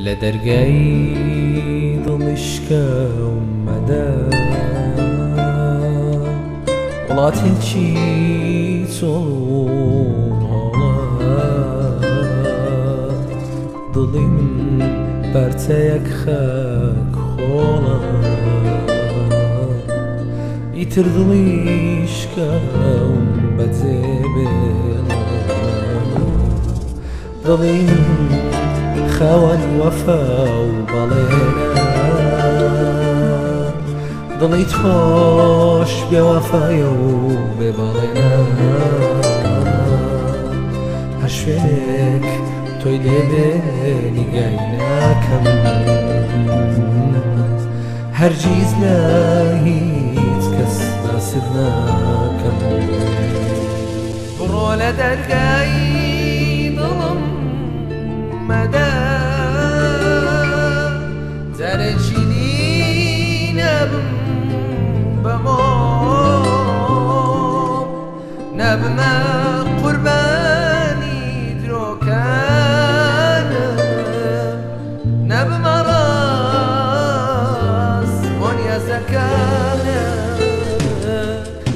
لە دەرگای دڵی شکاوم مەدە، وڵاتێکی چۆڵ و هۆڵە. دڵی من پارچەیەک خاک خۆڵە، ئیتر دڵی شکاوم بەجێ بێڵە. دڵی من خاوەن وەفا و بەڵێنە، دڵی تۆش بێوەفایە و بێبەڵێنە. هەر شوێنێک تۆی لێبێ نیگای ناکەم، هەرگیز لە هیچ کەس باست ناکەم. بڕۆ لە دەرگای دڵم مەدە، جارێکی دی نەبم بەمۆم، نەبمە قوربانی درۆکانم، نەبمە ڕاست بۆ نیازەکانم.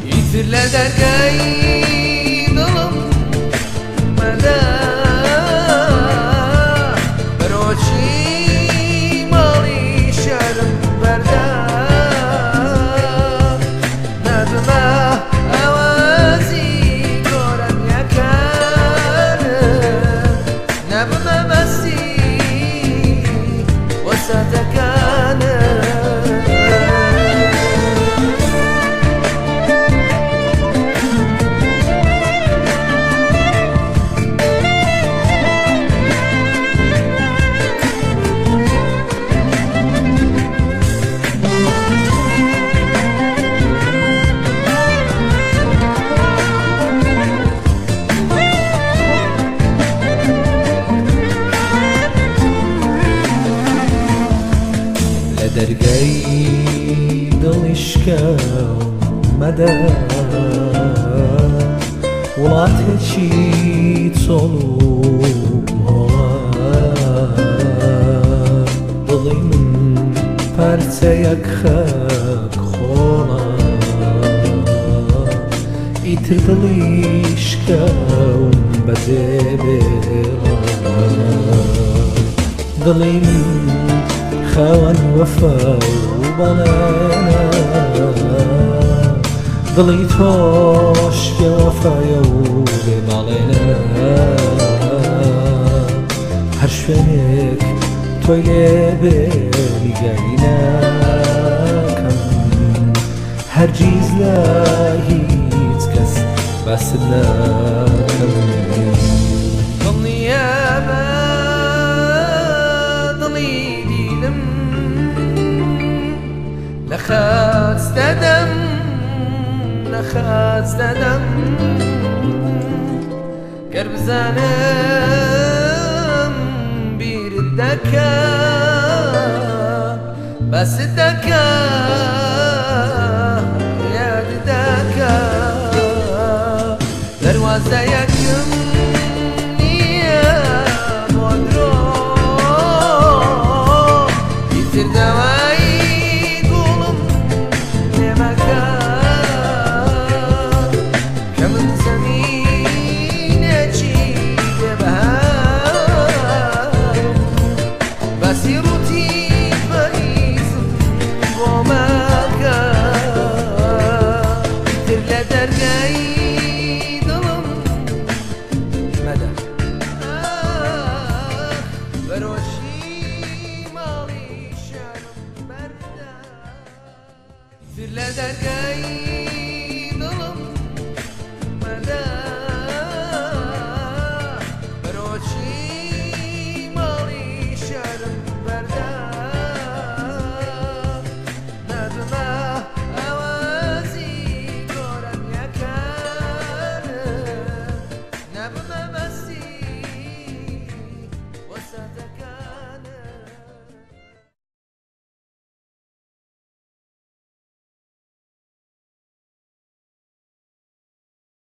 ئیتر لە دەرگای دڵم مەدە، بەرۆکی ماڵی شەرم بەردە، نەبمە ئاوازی گۆرانیەکانم، نەبمە مەستی وەساتەکانم. لە دەرگای دڵی شکاوم مەدە، وڵاتێکی چۆڵ و هۆڵە. دڵی من پارچەیەک خاک خۆڵە، ئیتر دڵی شکاوم بەجێ بێڵە. دڵی من خاوەن وەفا و بەڵێنە، دڵی تۆش بێوەفایە و بێبەڵێنە. هەر شوێنێک تۆی لێبێ نیگای ناکەم، هەرگیز لە هیچ کەس باست ناکەم. دڵنیابە دڵی دیلم لە خاچ دەدەم، لە خاچ دەدەم، گەر بزانم بیرت دەکا، باست دەکا، یاد دەکا. دەروازەیەکم نییە بۆ درۆ، ئیتر داوای گوڵم لێمەکە، کە من زەمینێکی بێبەهام. باسی ڕووتی پەریزم بۆ مەکە، ئیتر لە دەرگای دڵم مەدە، بەرۆکی ماڵی شارم بەردە. ئیتر لە دەرگای دڵم مەدە، بەرۆکی ماڵی شارم بەردە، نەبمە ئاوازی گۆرانیەکانم، نەبمە